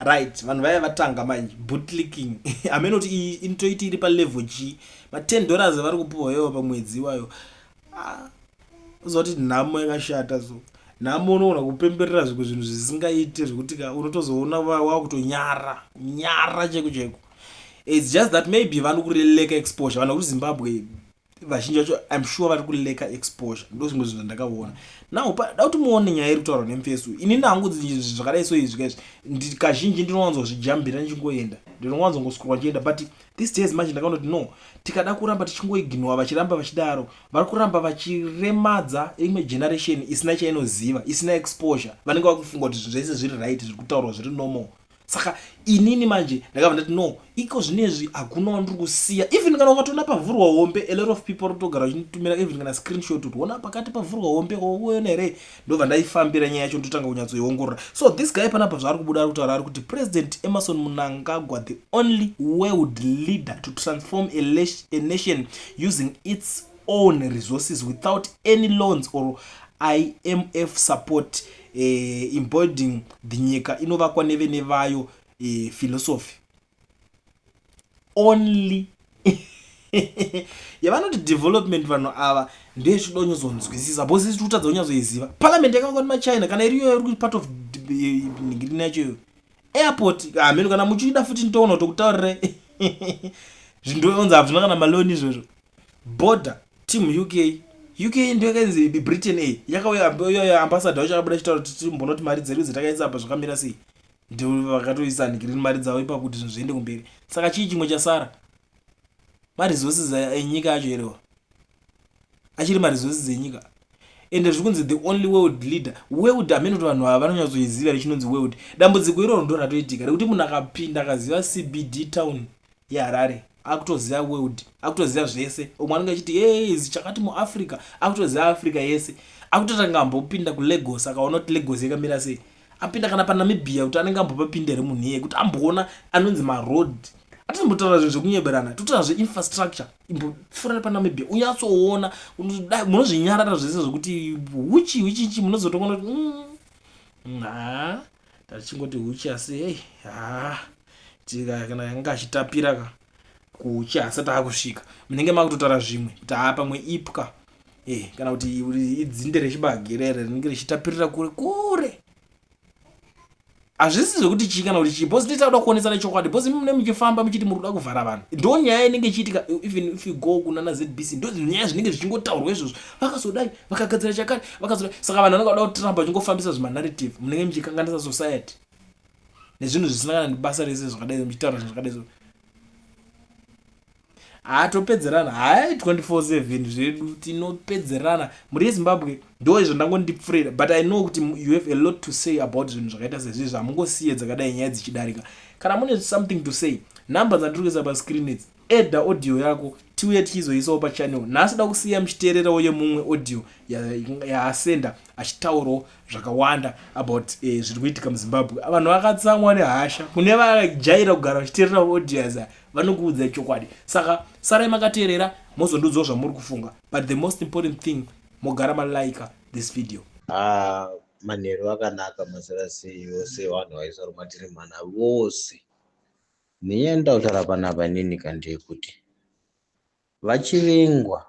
Right, vanhu vaya vatanga manje bootlicking. Hameno kuti iyi inotoiti iri palevel chii. Ma10 dollars vari kupiwa iwo pamwedzi iwayo. Ah, uziva kuti nhamo yakashata. So nhamo unoona kupemberera zvimwe zvinhu zvisingaite zvekuti ka unotozoona wakutonyara nyara cheko cheko. It's just that maybe vari kulacka exposure. Vanhu vekuZimbabwe vazhinji vacho, I'm sure vari kulacka exposure. Ndo zvimwe zvinhu zvandakaona. Now da kuti muone nyaya iri kutaurwa nemufesu. Inini hangu zvakadai so izvi kaizvi kazhinji ndinowanzozvijambira ndichingoenda, ndinowanzongoskurwa ndichienda, but these days manje ndakaona kuti no, tikada kuramba tichingoignora, vachiramba vachidaro, vari kuramba vachiremadza imwe generation isina chainoziva, isina exposure. Vanenge vakufunga kuti zvinhu zvese zviri right, zviri kutaurwa zviri normal. Saka inini manje ndakabva ndati no, iko zvinezvi hakuna wandiri kusiya. Even kana ukatoona pavhurwa hombe, a lot of people rotogara vachinitumira even kana screenshot kuti ona pakati pavhurwa hombe, ouona here? Ndobva ndaifambira nyaya yacho, ndotanga kunyatsoiongorora. So this guy panapa zvaari kubuda, ari kutaura, ari kuti President Emmerson Mnangagwa, the only world leader to transform a nation using its own resources without any loans or IMF support, embodying the nyika inovakwa nevene vayo philosophy. Only yavanoti development, vanhu ava ndechida kunyazonzwisisa because isi tikutadza kunyatsoiziva. Parliament yakavakwa nemaChina, kana iriyo iri part of nhingirini yacho iyoyo. Airport hameno, kana muchida futi nditoona kutokutaurirai zvindonzi hazvina kana maloan izvozvo. Border team UK, UK ndo yakainzi Britain a yakauya, ambassador wacho akabuda chitaura kuti timbona kuti mari dzedu dzatakaisa apa zvakamira sei. Ndo vakatoisa nhingirini mari dzavo ipapo kuti zvinhu zviende kumberi. Saka chii chimwe chasara? Maresources enyika acho herewa achiri maresources enyika. Ende zviri kunzi the only world leader, world, hamene kuti vanhu ava vanonyatsoiziva richinonzi world. Dambudziko iroro ndo ratoitika rekuti munhu akapinda akaziva CBD town yeHarare, akutoziva world, akutoziva zvese. Umwe anenge achiti e chakati muAfrica, akutoziva Africa yese. Akutotanga ambopinda kuLagos, akaona kuti Lagos yakamira sei. Apinda kana paNamibia, kuti anenge ambopapinda here munhu iyeye kuti amboona anonzi maroad. Atitombotaura zvinhu zvekunyeberana, totaura zveinfrastructure. Imbopfuura paNamibia unyatsoona, munozvinyarara zvese zvekuti huchi huchichi, munozotoona kuti ha, tachingoti huchi, asi ei ha, kana yanga achitapira ka kuuchi hasati akusvika, munenge makutotaura zvimwe kuti haa, pamwe ipwa kana kuti idzinde rechibage rere rinenge richitapirira kure kure. Hazvisi zvekuti chii kana kuti chii, because tinoita kuda kuonesana chokwadi, because mune muchifamba muchiti muri kuda kuvhara vanhu. Ndo nyaya inenge ichiitika. Even if you go kunana ZBC, ndo nyaya zvinenge zvichingotaurwa izvozvo. Vakazodai, vakagadzira chakati, vakazodai. Saka vanhu vanenge vada kutiramba vachingofambisa zvimanarrative, munenge muchikanganisa society nezvinhu zvisina kana nebasa rese zvakadai, muchitaura zvinhu zvakadai. So hatopedzerana hai, 24/7 zvedu tinopedzerana. Mhuri yeZimbabwe, ndo izvo ndangondipfurira, but I know kuti you have a lot to say about zvinhu zvakaita sezvizvi. Hamungosiye dzakadai nyaya dzichidarika. Kana mune something to say, nhamba dzandiri kuisa pascreen idzi, adda audio yako tiuye tichizoisawo pachannel. Nhasi da kusiya muchiteererawo yemumwe audio yaasenda achitaurawo zvakawanda about zviri kuitika muZimbabwe. Vanhu vakatsamwa nehasha. Kune vajaira kugara vachiteerera audios, vanokuudzai chokwadi. Saka sarai makateerera, mozondiudzawo zvamuri kufunga, but the most important thing, mogara malika this video. Ah, manheru akanaka, masera sei vose vanhu vaiswa rumatiri mana vose. Nenyaya ndinoda kutaura panapa inini kandeyekuti VaChivengwa,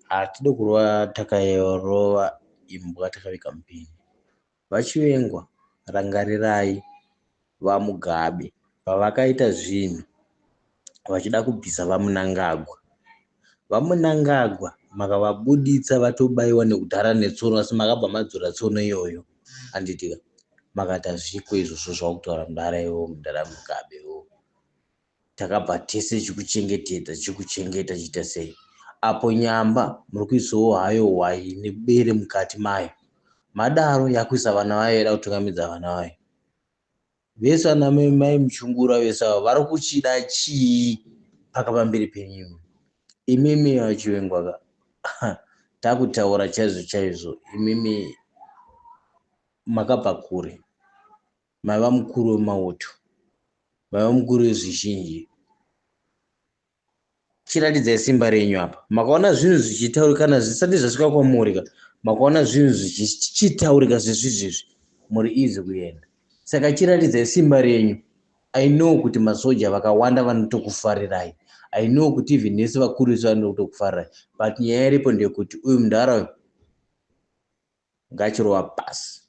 hatidi kurova takarova imbwa takaviga mupini. VaChivengwa, rangarirai VaMugabe pavakaita zvinhu vachida kubvisa VaMnangagwa. VaMnangagwa makavabuditsa vatobaiwa nekudhara netsono, asi makabva madzora tsono iyoyo, handiti ka? Makati hazviko izvozvo zvakutaura mudhara iwowo, mudhara Mugabe iwowo. Takabva tese chikuchengetedza, chikuchengeta chiita sei apo nyamba muri kuisawo hayo hwai nebere mukati mayo. Madaro yakuisa vana vayo, yaida kutungamidza vana vayo vese, vana mai Muchungura vese ava vari kuchida chii paka pamberi penyu imimi VaChivengwa ka? Takutaura chaizvo chaizvo, imimi makabva kure, maiva mukuru wemauto, maiva mukuru wezvizhinji. Chiratidzai simba renyu apa. Makaona zvinhu zvichitaurika kana zvisati zvasvika kwamuri ka, makaona zvinhu zvichitaurika zvezvizvizvi, muri easy kuenda. Saka chiratidzai simba renyu. I know kuti masoja vakawanda vanotokufarirai. I know kuti even nese vakuru vese vanotokufarirai. But nyaya iripo ndeyekuti uyu mudhara uyu ngachirova pasi.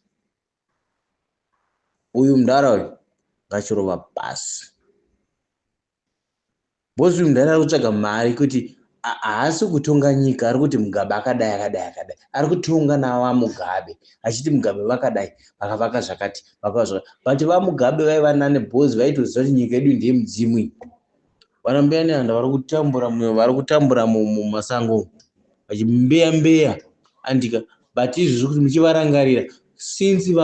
Uyu mudhara uyu ngachirova pasi. Boss uyu mudhara ari kutsvaga mari kuti haasi kutonga nyika, ari kuti Mugabe akadai akadai akadai. Ari kutonga navaMugabe achiti Mugabe vakadai, vakavaka zvakati, vakavaka zvakati. But vaMugabe vaiva nani boss, vaitoziva kuti nyika yedu ndeye mudzimu iyi. Vana mbuya nehanda vari kutambura, vari kutambura mumasango vachimbeya mbeya andika. But izvozvo kuti muchivarangarira since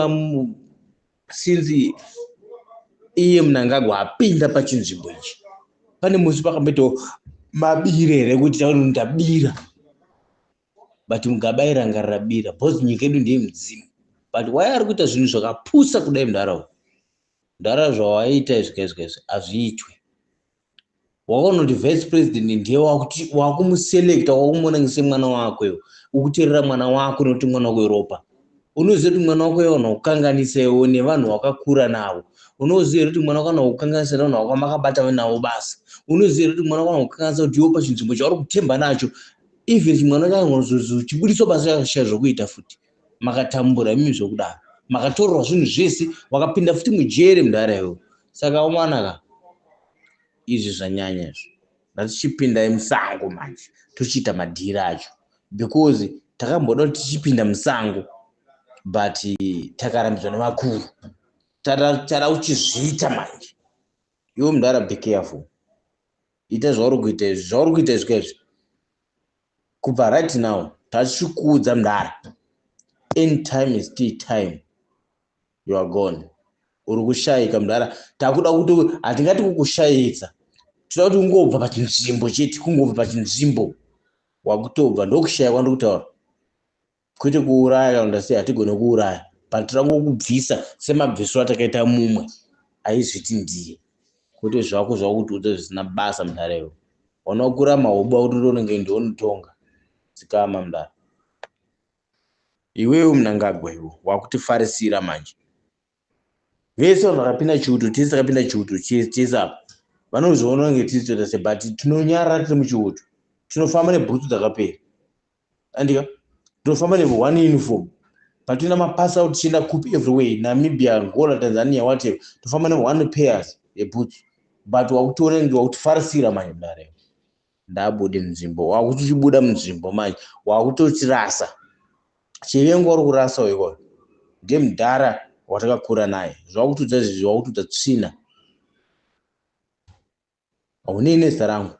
since iye Mnangagwa apinda pachinzvimbo ichi, pane musi pakamboitawo mabire here kuti ndabira? But Mugabe airangarira bira because nyika yedu ndeye mudzimu. But why ari kuita zvinhu zvakapusa kudai mudharaunda? Mudhara, zvawaita izvi kaizvi kaizvi hazviitwe. Wakaona kuti vice president ndiye wakumuselecta, wakumuona semwana wako iwe, ukuteerera mwana wako nekuti mwana wako iropa. Unoziva kuti mwana wako iwe kukanganisa iwe nevanhu wakakura navo. Unoziva kuti mwana wako anokukanganisa nevanhu wakamakabata navo basa. Unoziva kuti mwana wako anokukanganisa kuti iwe pachinzvimbo chauri kutemba nacho, even mwana wako chibudiswa basa chashaya zvokuita futi. Makatambura imi zvokudaro, makatorerwa zvinhu zvese, wakapinda futi mujere mudhara iwe. Saka umwana ka, izvi zvanyanya izvi. Ngatichipindai musango manje, tochiita madhiri acho, because takamboda kuti tichipinda musango but takarambidzwa nevakuru. Tada kuchizviita manje. Iwe mudhara, be careful. Ita zvauri kuita izvi, zvauri kuita izvi kaizvi. Kubva right now tachikuudza mudhara, any time is tea time, you are gone. Uri kushayika mudhara. Takuda kuti, hatingati kukushayidza, toda kuti ungobva pachinzvimbo chete, kungobva pachinzvimbo wakutobva. Ndokushaya kwandiri kutaura, kwete kuuraya kana ndasei. Hatigone kuuraya, but toda ngokubvisa semabvisiro atakaita mumwe aizviti ndiye. Kwete zvako zvakutiudza zvisina basa mudhara. Iwe wanokura mahuba kuti unenge ndionotonga. Dzikama mudhara iwewe. Mnangagwa, iwe wakutifarisira manje. Vese vanhu vakapinda chiuto, tese takapinda chiuto chese apa, vanozviona kunge tisi toita se, but tinonyarara tiri muchiuto. Tinofamba nebhutsu dzakapera andika, tinofamba neone uniform. Patinoenda mapasa out, tichienda kupi, everywhere, Namibia, Angola, Tanzania, whatever, tofamba neone pairs yebhutsu. But wakutiona kunge wakutifarisira manje mudare. Ndabude munzvimbo, wakuchibuda munzvimbo manje, wakutotirasa. Chivengo uri kurasa ikoyo ndiye mudhara watakakura naye. Zvakutudza izvi, wakutudza tsvina. Haunei nezita rangu.